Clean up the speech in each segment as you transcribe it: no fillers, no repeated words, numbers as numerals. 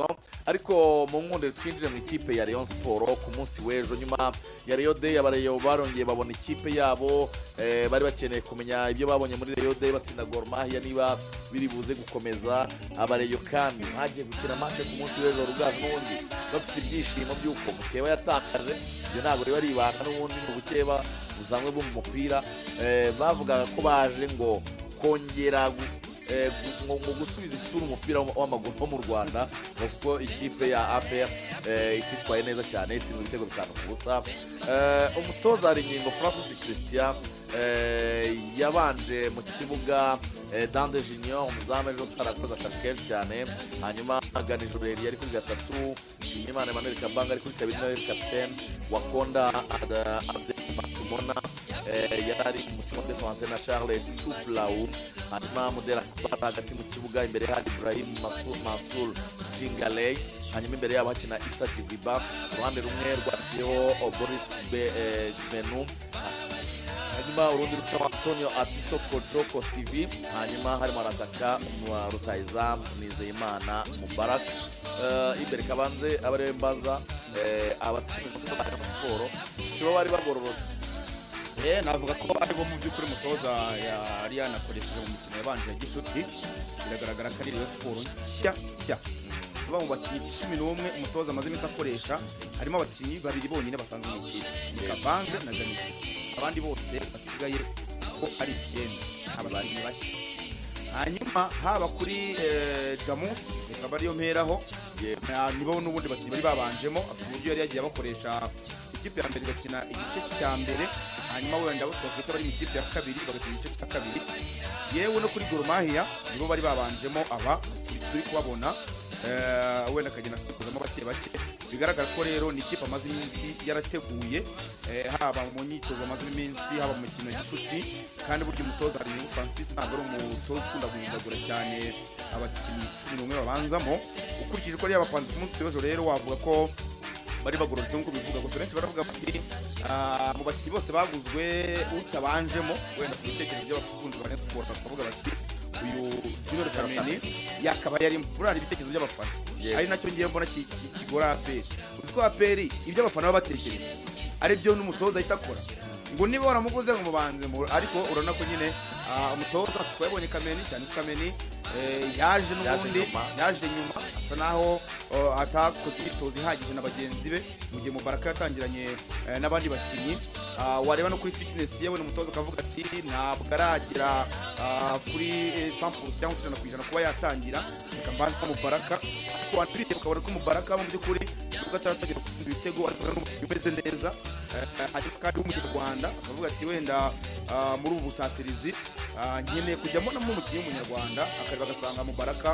Saison. Ariko mu nkundire twinjire mu ikipe ya Rayon Sport ku munsi w'ejo. Nyuma ya Rayon Day, abareyo barongeye babona ikipe yabo. Bari bakeneye kumenya ibyo babonye muri Rayon Day batsinda Gor Mahia, niba biri buze gukomeza. Abareyo kandi bagiye gukina match ku munsi w'ejo, Rugaju, n'ubundi bafite ibyishimo by'uko mukeba yatakaje. Ibyo ntabwo riba ari ibanga, n'ubundi ni ubukeba busanzwe bwo mu mupira. Bavugaga ko baje ngo kongera ngo gusubiza isura umupira w'amaguru wo mu Rwanda, ngo kuko ikipe ya APR ititwaye neza cyane, itsinzwe ibitego 5-0. Umutoza Haringingo Francis Christian yabanje mu kibuga Dande Junior, umuzamu ejo utarakoze akazi kenshi cyane. Hanyuma Ganijuru yari kuri gatatu, Nshimiyimana Emmanuel Kabanga ari kuri kabiri, nawe kapitene Wakonda Abdel Matumona yari ari mu kibuga defense na Charles Chuplau. Hanyuma Mudera Akbar hagati mu kibuga, imbere hari Ibrahim Mansur Jingaley, hanyuma imbere yabo hakina Issa Jibriba. Uruhande rumwe rwaciyeho Boris Benu, hanyuma urundi rucaho Antonio Atiso Kojo Kosivi, hanyuma harimo arataka rutahizamu Nizeyimana Mubarak. Imbere kabanze abariwe mbaza abakinnyi ba Rayon Sport sibo bari bagororotse? Navuga ko aribo mu by'ukuri umutoza yari yanakoresheje mu mikino yabanje ya gishuti. Biragaragara ko ari Rayon Sport nshya nshya. Tuba mu bakinnyi 11 umutoza amaze iminsi akoresha, harimo abakinnyi babiri bonyine basanzwe mu ikipe, ni Kavange na Janvier. Abandi bose basigaye ko ari icyenda, abakinnyi bashya. Hanyuma haba kuri Jamus, reka ariyo mperaho. Nibo n'ubundi bakinnyi bari babanjemo. Afite uburyo yari yagiye abakoresha, ikipe ya mbere igakina igice cya mbere, hanyuma wenda abo twakwita bari mu ikipe ya kabiri bagakina igice cya kabiri. Yewe no kuri Gor Mahia nibo bari babanjemo aba turi kubabona. Wenda akagenda asikuzamo bake bake. Bigaragara ko rero ni ikipe amaze iminsi yarateguye, haba mu myitozo amaze iminsi, haba mu mikino ya gishuti. Kandi burya umutoza Haringingo Francis ntabwo ari umutoza ukunda guhindagura cyane abakinnyi 11 babanzamo. Ukurikije uko yari yabapanze ku munsi w'ejo rero, wavuga ko bari bagororotse nk'uko bivuga. Gusa benshi baravuga bati: "Ah, mu bakinnyi bose baguzwe utabanjemo." Wenda ku bitekerezo by'abakunzi ba Rayon Sport bakavuga bati uyu Junior Kameni yakaba yari buriya. Hari ibitekerezo by'abafana, ari nacyo ngiye mbona kigora APR. Uzi ko APR ibyo abafana baba batekereza ari byo n'umutoza ahita akora, ngo niba waramuguze ngo mubanze ariko urabona ko nyine umutoza twabonye Kameni cyane ko Kameni yaje n'ubundi nyuma. Yaje nyuma, asa naho atakoze imyitozo ihagije na bagenzi be, mu gihe Mubaraka yatangiranye n'abandi bakinnyi. Wareba no kuri fitness yewe n'umutoza akavuga ati ntabwo aragera kuri 100% cyangwa se 100% kuba yatangira, reka mbanze ko Mubaraka. Ariko wanabireba ukabona ko Mubaraka mu by'ukuri nubwo ataratangira gutsinda ibitego, ariko ni umukinnyi umeze neza. Hanyuma kandi w'umunyarwanda, akavuga ati wenda muri ubu busatirizi nkeneye kujyamo n'umukinnyi w'umunyarwanda. Akareba agasanga Mubaraka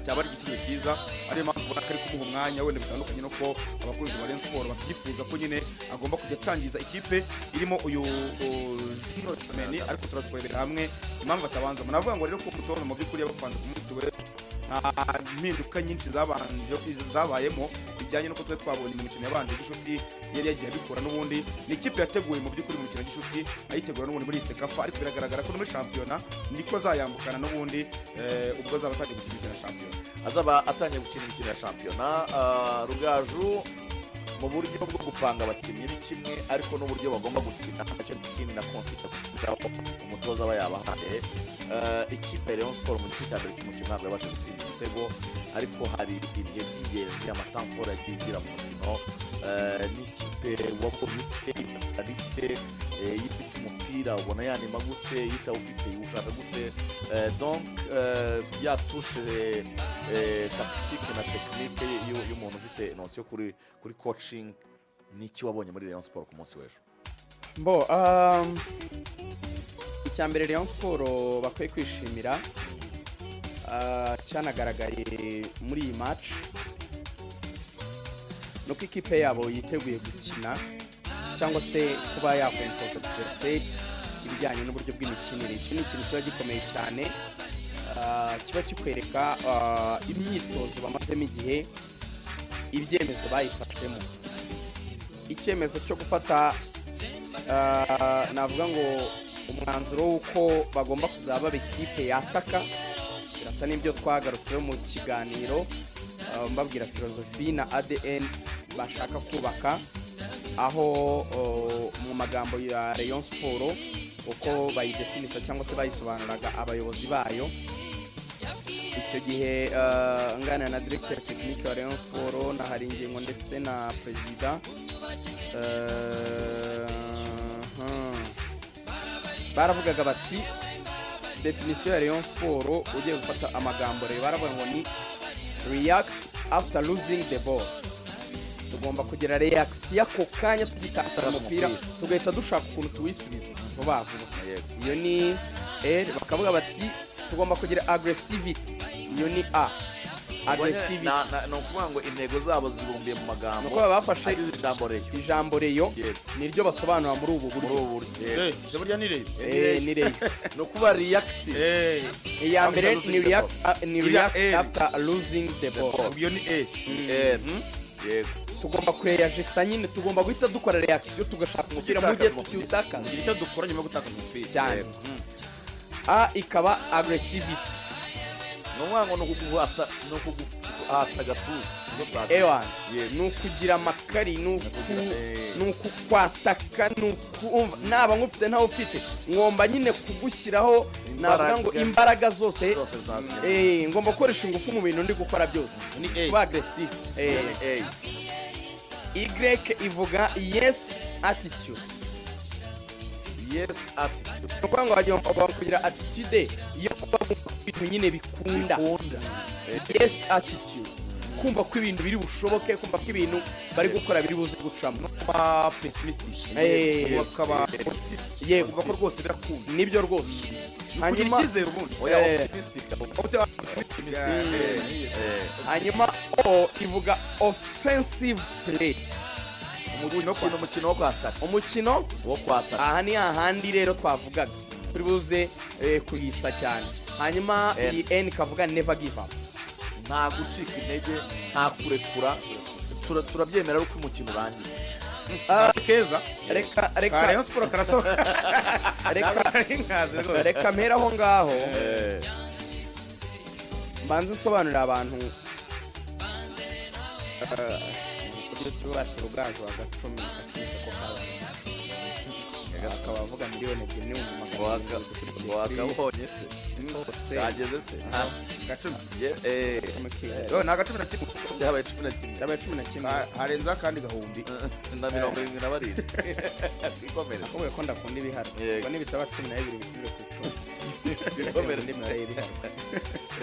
cyaba ari igisubizo cyiza, ariyo mpamvu ubona ko ari kumuha umwanya. Wenda bitandukanye no ko abakunzi ba Rayon Sport babyifuza ko nyine agomba kujya atangiza ikipe irimo uyu Junior Kameni, ariko turaza kurebera hamwe impamvu atabanzamo. Navuga ngo rero ko umutoza mu by'ukuri yabapanze ku munsi w'ejo, nta mpinduka nyinshi zabanje zabayemo bijyanye n'uko twari twabonye mu mikino yabanje gishuti yari yagiye abikora. N'ubundi ni ikipe yateguye mu by'ukuri mu mikino gishuti, ayitegura n'ubundi muri iyi CECAFA, ariko biragaragara ko no muri shampiyona niko azayambukana n'ubundi, ubwo azaba atangiye gukina imikino ya shampiyona. Azaba atangiye gukina imikino ya shampiyona. Rugaju, mu buryo bwo gupanga abakinnyi ni kimwe, ariko n'uburyo bagomba gukina nacyo ni ikindi, na consigne umutoza aba yabahaye. Ikipe ya Rayon Sport mu gice cya mbere cy'umukino ntabwo yabasha gutsinda igitego, ariko hari ibihe by'ingenzi, ama temps forts yagiye igira mu mukino. N'ikipe wabonye ute qualité ifite umupira, ubona yanima gute? Yitawufite iwushaka gute? Donc ya touche tactique na technique y'umuntu ufite notion kuri coaching, ni iki wabonye muri Rayon Sport ku munsi w'ejo? Bo, icya mbere Rayon Sport bakwiye kwishimira, cyanagaragaye muri iyi match, ni uko ikipe yabo yiteguye gukina cyangwa se kuba yakwempoza adversaire ibijyanye n'uburyo bw'imikinire. Iki ni ikintu kiba gikomeye cyane, kiba kikwereka imyitozo bamazemo igihe, ibyemezo bayifashemo, icyemezo cyo gufata, navuga ngo umwanzuro w'uko bagomba kuzaba baba ikipe yataka. Birasa n'ibyo twagarutseho mu kiganiro. mbabwira philosophie na ADN bashaka kubaka, aho mu magambo ya Rayon Sport uko bayidefinisa cyangwa se bayisobanuraga abayobozi bayo icyo gihe, nganira na directeur technique wa Rayon Sport na Haringingo ndetse na perezida, baravugaga bati définition ya Rayon Sport, ugiye gufata amagambo rero, baravuga ngo ni "react after losing the ball". Tugomba kugira reaction ako kanya tugitakaza umupira, tugahita dushaka ukuntu tuwisubiza vuba vuba. Iyo ni R. Bakavuga bati tugomba kugira aggressivity, iyo ni A, aggressivity. Ni ukuvuga ngo intego zabo zibumbiye mu magambo Ni uko bafashe agize ijambo Rayon. Ijambo Rayon niryo basobanura muri ubu Muri buryo. ubu buryo, yego. Eh, burya ni Rayon. Ni Rayon. Ni ukuba reactive. Iya mbere After ni losing the react, ni Iriya react R. after losing the ball. Iyo ni A. R. Yego. Tugomba kureyajisa nyine, tugomba guhita dukora reaction, tugashaka umupira mu gihe Tugitakaza umupira. tukiwutakaza. Kugira icyo dukora nyuma yo gutakaza umupira. Cyane. A ikaba aggressivity. Ni ukuvuga ngo ni ukuguhata, ni ukuguhata agatuza. Niko twabyita. Ewan, Yego. ni ukugira amakari, ni uku Ukugira, ni ukukwataka, ni ukumva naba nkufite ntawe ufite, ngomba nyine kugushyiraho, navuga ngo Imbaraga. imbaraga zose. Zose zabyina. Ngomba gukoresha ingufu mu bintu ndi gukora byose. Ni A. Kuba aggressive. A. Y ivuga yes attitude. Yes attitude. Ni ukuvuga ngo bagomba kugira attitude yo kuba bumva ko ibintu nyine bikunda. Bikunda. Yes attitude, kumva ko ibintu biri bushoboke, kumva ko ibintu bari gukora biri buze gucamo. Kuba pessimistic, ukaba Yego. ukumva ko rwose birakunda. Nibyo rwose. Kugira Hanyuma icyizere ubundi. Oya, optimistic. Hanyuma O ivuga offensive play. Umukino wo kwataka. Umukino wo kwataka. Aha ni hahandi rero twavugaga turi buze kuyisa cyane. Hanyuma N. iyi N ikavuga never give up. Nta gucika intege, nta kurekura. Turabyemera ari uko umukino urangiye. Keza. Reka Ka reka Rayon Sport karasohoka. Reka Inkazi rwose. Reka mpere aho ngaho, mbanze nsobanurira abantu, uburyo tubatse rugaju wa gacumi gacumi ko kabaye, akaba avuga 2,200,000 dukurikiye Wakabonye se? Hose. Kageze se? Gacumi. Ye. Yo, ni agacumi na kimwe. Byabaye 11. Cyabaye 11. Harenzeho akandi gahumbi. Na 77. Twikomereze. Nakubwiye ko ndakunda ibiharo. Yego. Ubwo nibitaba 12 bisubire ku 10. Twikomereze. Indi mibare y'ibiharo.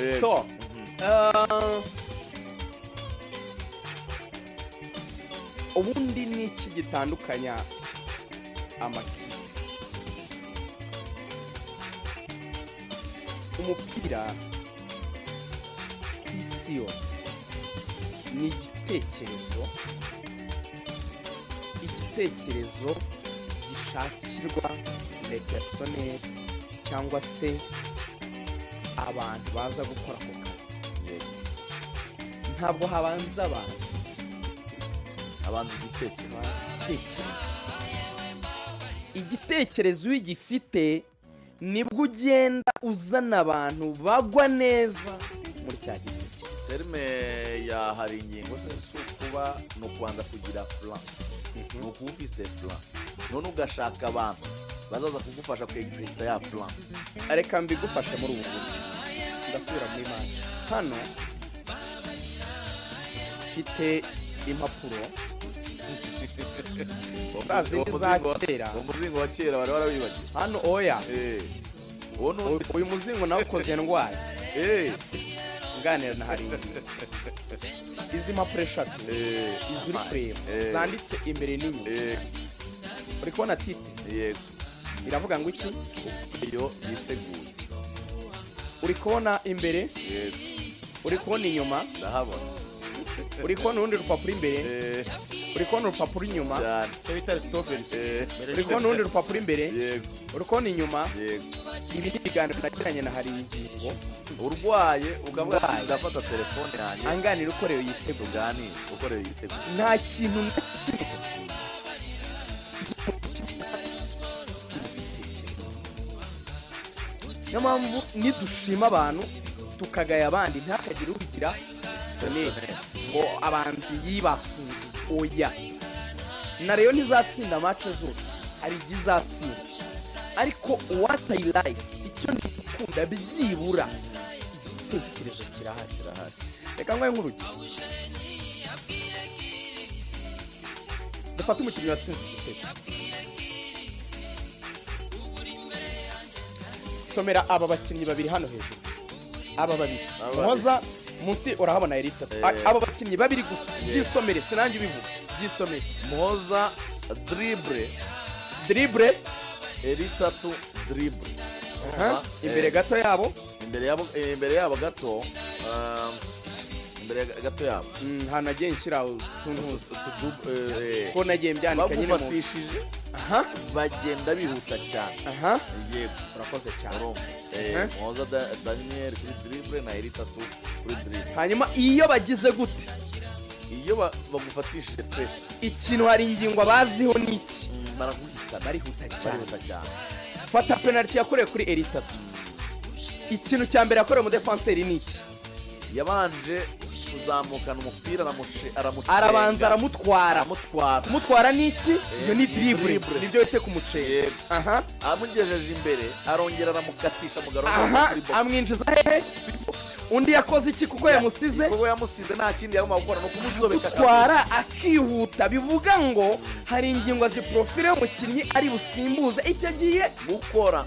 Yego. So, ubundi ni iki gitandukanya amakipe? Umupira ku isi yose ni igitekerezo, igitekerezo gishakirwa le personnel cyangwa se abantu baza gukora ako kazi. Ntabwo habanza abantu. Abanza igitekerezo. Igitekerezo. Igitekerezo iyo ugifite, nibwo ugenda uzana abantu bagwa neza muri cya gitekerezo. Terme ya hari ingingo se si ukuba, ni ukubanza kugira plan, ni ukuba ufise plan, none ugashaka abantu bazaza kugufasha kwegizita ya plan. Reka mbigufashe muri ubu buryo. Ndasubira muri match. Hano mfite impapuro za zindi za kera. Uwo muzingo wa kera wari warawibagiwe. Hano, oya. Uwo ni Uyu muzingo nawe ukoze ndwaye. Nganira na hari izi mpapuro eshatu, izi uri kureba, zanditse imbere n'inyuma. Uri kubona titre? Yego. Iravuga ngo iki? Iyo yiteguye. Uri kubona imbere? Yego. Uri kubona inyuma? Ndahabona. Uri kubona urundi rupapuro imbere? Uri kubona urupapuro inyuma? Cyane. Icyo bita recto-verso. Uri kubona urundi rupapuro imbere? Yego. Uri kubona inyuma? Yego. Ibi ni ibiganiro nagiranye na hari ingingo. Urwaye ukavuga ati Urwaye. ndafata telefone yanjye anganira ukorewe yiteguye. Tuganire ukoreye yiteguye. Nta kintu na kimwe kijya mu gitekerezo. Niyo mpamvu nidushima abantu tukagaya abandi, ntihakagire ubigira neza. Ngo abanzi yibakunze, oya, na Rayon ntizatsinda match zose, hari igihe izatsinda. Ariko what I like, icyo ndi gukunda, byibura igitekerezo kirahari. Kirahari. Reka nkwe nk'urugero, dufate umukinnyi watsinze igitego. Somera aba bakinnyi babiri hano hejuru, aba babiri. Aba babiri. Muhoza, munsi urahabona Erita. Aba bakinnyi babiri gusa, byisomere, sinanjye ubivuga, byisomere. Muhoza dribble. Dribble. Eritatu dribble. Aha, imbere gato yabo. Imbere yabo gato, imbere gato yabo. Ahantu nagiye nshyira utuntu Utu ko nagiye mbyandika nyine mu Bagufatishije, aha, bagenda bihuta cyane. Aha. Yego. Urakoze cyane. Urumva, Muhoza Daniel kuri dribble na Eritatu kuri dribble. Hanyuma iyo bagize gute? Iyo bagufatishije fresh, ikintu hari ingingo baziho ni iki? Baraguhitana. Barihuta cyane. Barihuta cyane. Fata penaliti yakorewe kuri Eritatu. Ikintu cya mbere yakorewe umudefanseri ni iki? Yabanje kuzamukana umupira, aramucenga. Arabanza aramutwara. Aramutwara. Kumutwara ni iki? Iyo ni dribble. Dribble. Nibyo wese kumucenga. Yego. Aha. Amugejeje imbere, arongera aramukatisha mugarura kuri box. Amwinjiza hehe? Undi yakoze iki kuko yamusize? Kuko yamusize, nta kindi yagomba gukora, ni ukumusobeka. Gutwara akihuta, bivuga ngo hari ingingo ziprofile y'umukinnyi ari busimbuze icyo agiye gukora.